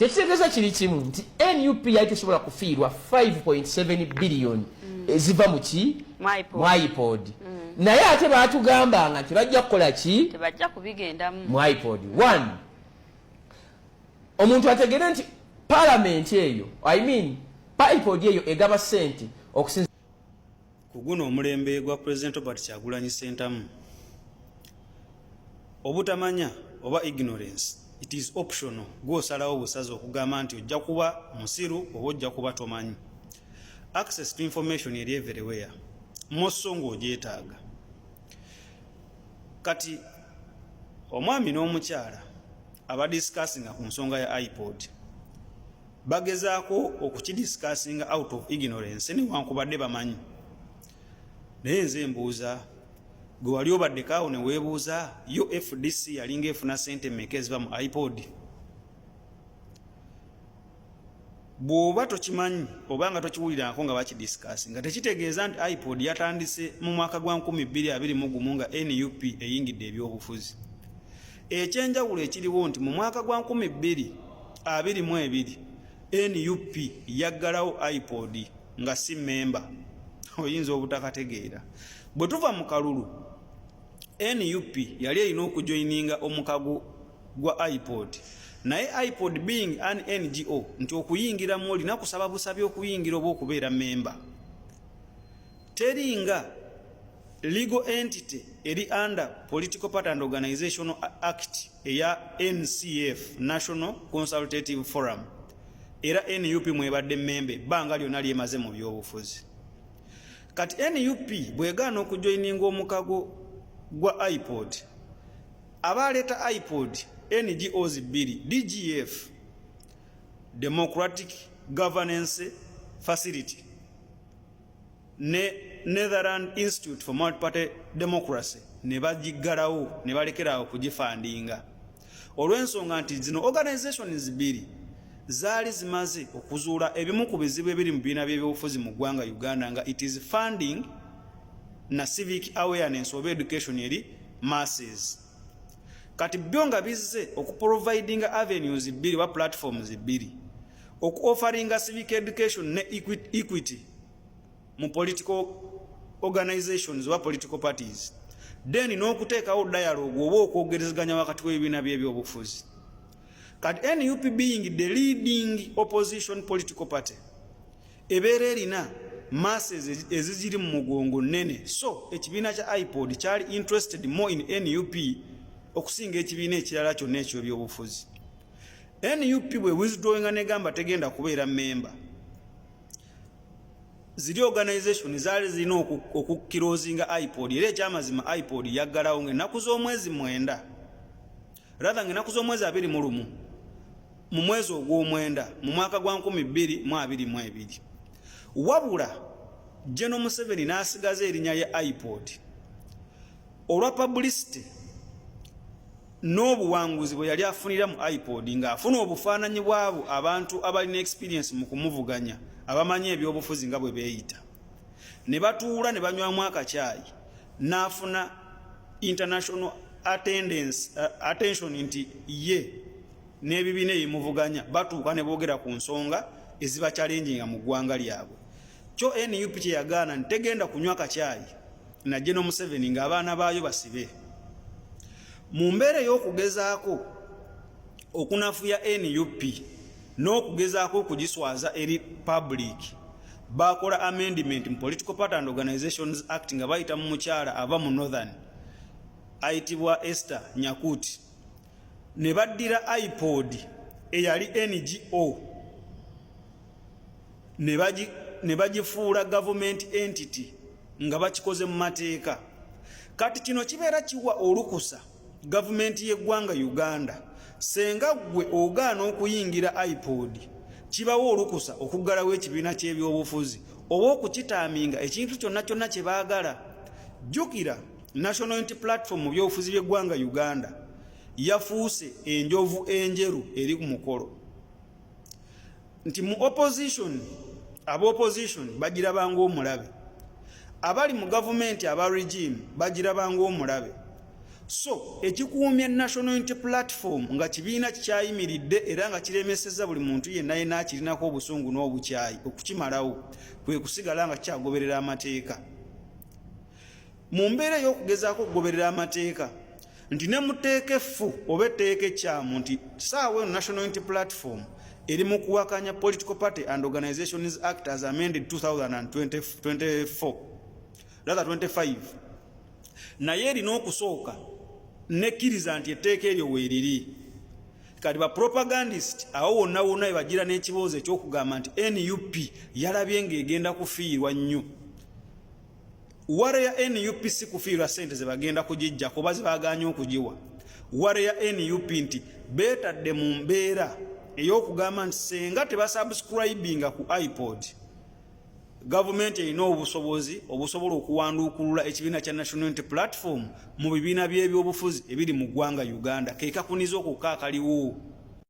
Kyekitegeeza kiri kimu nti NUP yali tesobola kufiirwa 5.7 billion eziva mu ki? Mu iPod. Mu iPod. Naye ate baatugambanga nti bajja kukola ki? Tebajja kubigendamu. Mu iPod. One, omuntu ategere nti palamenti eyo, I mean iPod eyo egaba sente okusinza Ku guno omulembe gwa Pulezidenti Robert Kyagulanyi Ssentamu, obutamanya oba ignorance, it is optional. Gw'osalawo busazi okugamba nti ojja kuba musiru oba ojja kuba tomanyi. Access to information eri everywhere, mosso ng'ogyetaaga. Kati omwami n'omukyala abadiscussinga ku nsonga ya iPod bagezaako okukidiscussinga out of ignorance, newankubadde bamanyi. Naye nze mbuuza, gwe wali obaddeko awo ne weebuuza yo FDC yalinga efuna sente mmeka eziva mu iPod? Bw'oba tokimanyi oba nga tokiwulirako nga bakidiscuss, nga tekitegeeza nti iPod yatandise mu mwaka gwa 2021 nga NUP eyingidde ebyobufuzi. Ekyenjawulo ekiriwo nti mu mwaka gwa 2022 NUP yaggalawo iPod nga si memba. Oyinza obutakategeera. Bwe tuva mu kalulu, NUP yali erina okujoyininga omukago gwa iPod, naye iPod being an NGO, nti okuyingiramu olina kusaba busabi okuyingira oba okubeera memba, teringa legal entity eri under Political Party and Organizational Act eya NCF, National Consultative Forum. Era NUP mwebadde memba ebbanga lyonna lyemaze mu byobufuzi. Kati NUP bwegaana okujoyininga omukago gwa iPod, abaleeta iPod NGOs bbiri, DGF, Democratic Governance Facility, ne Netherland Institute for Multiparty Democracy, ne bagiggalawo ne balekerawo okugifundinga olw'ensonga nti zino organizations bbiri zaali zimaze okuzuula ebimu ku bizibu ebiri mu bibiina by'ebyobufuzi mu ggwanga Uganda, nga it is funding na civic awareness oba education eri masses. Kati byo nga bizze okuprovidinga avenues bbiri oba platforms bbiri okuofferinga civic education ne equity mu political organizations oba political parties, then n'okuteekawo dialogue oba okwogerezeganya wakati w'ebibiina by'ebyobufuzi. Kati NUP being the leading opposition political party, ebeera erina masses ezigiri mu mugongo nnene, so ekibiina kya iPod kyali interested more in NUP okusinga ekibiina ekirala kyonna ekyebyobufuzi. NUP bwe withdrawinga negamba tegenda kubeera memba, ziri organization zaali zirina okuclosinga iPod. Era ekyamazima iPod yaggalawo ngaennaku z'omwezi 9, rather ngaennaku z'omwezi 21 mu mwezi ogw'omwenda mu mwaka gwa 2022. Wabula General Museveni n'asigaza erinnya lya iPod olwa publicity n'obuwanguzi bwe yali afunira mu iPod, ng'afuna obufaananyi bwabo abantu abalina experience mu kumuvuganya, abamanyi ebyobufuzi nga bwe beeyita, ne batuula ne banywamu akacyayi, n'afuna international attendance, attention nti ye n'ebibiina ebimuvuganya batuuka ne boogera ku nsonga ezibachallenginga mu ggwanga lyabwe. Kyo NUP kyeyagaana nti tegenda kunywa kacyayi na General Museveni ng'abaana baayo basibe. Mu mbeera ey'okugezaako okunafuya NUP n'okugezaako okugiswaza eri public, bakola amendment mu Political Party and Organizations Act nga bayita mu mukyala ava mu Northern ayitibwa Esther Nyakuti, ne baddira iPod eyali NGO ne bagifuula government entity nga bakikoze mu mateeka. Kati kino kibeera kiwa olukusa gavumenti y'eggwanga Uganda, senga ggwe ogaana okuyingira iPod, kibawo olukusa okuggalawo ekibiina ky'ebyobufuzi oba okukiterminga ekintu kyonna kyonna kye baagala. Jjukira, National Unity Platform mu byobufuzi by'eggwanga Uganda yafuuse enjovu enjeru eri ku mukolo, nti mu opposition, aba opposition bagirabanga omulabe, abali mu gavumenti aba regime bagirabanga omulabe. So ekikuumya National Unity Platform nga kibiina kikyayimiridde era nga kiremeseza buli muntu yenna yenna akirinako obusungu n'obukyayi okukimalawo, kwe kusigala nga kikyagoberera amateeka. Mu mbeera ey'okugezaako okugoberera amateeka, nti ne muteeka effu oba etteeka ekyamu, nti saawa eno National Unity Platform eri mu kuwakanya Political Party and Organizations Act as amended 2024, rather 25, naye erina okusooka nekkiriza nti etteeka eryo weeriri. Kati bapropagandist awo wonna wonna webagira n'ekiboozi ekyokugamba nti NUP yalabye ng'egenda kufiirwa nnyo. Worry ya NUP si kufiirwa sente zebagenda kugijjako oba zebaganye okugiwa. Worry ya NUP nti beetadde mu mbeera ey'okugamba nti senga tebasubscribinga ku IPOD, gavumenti erina obusobozi obusobola okuwanduukulula ekibiina kya National Unity Platform mu bibiina by'ebyobufuzi ebiri mu ggwanga Uganda. Ke kakuniza okwo kaakaliwo.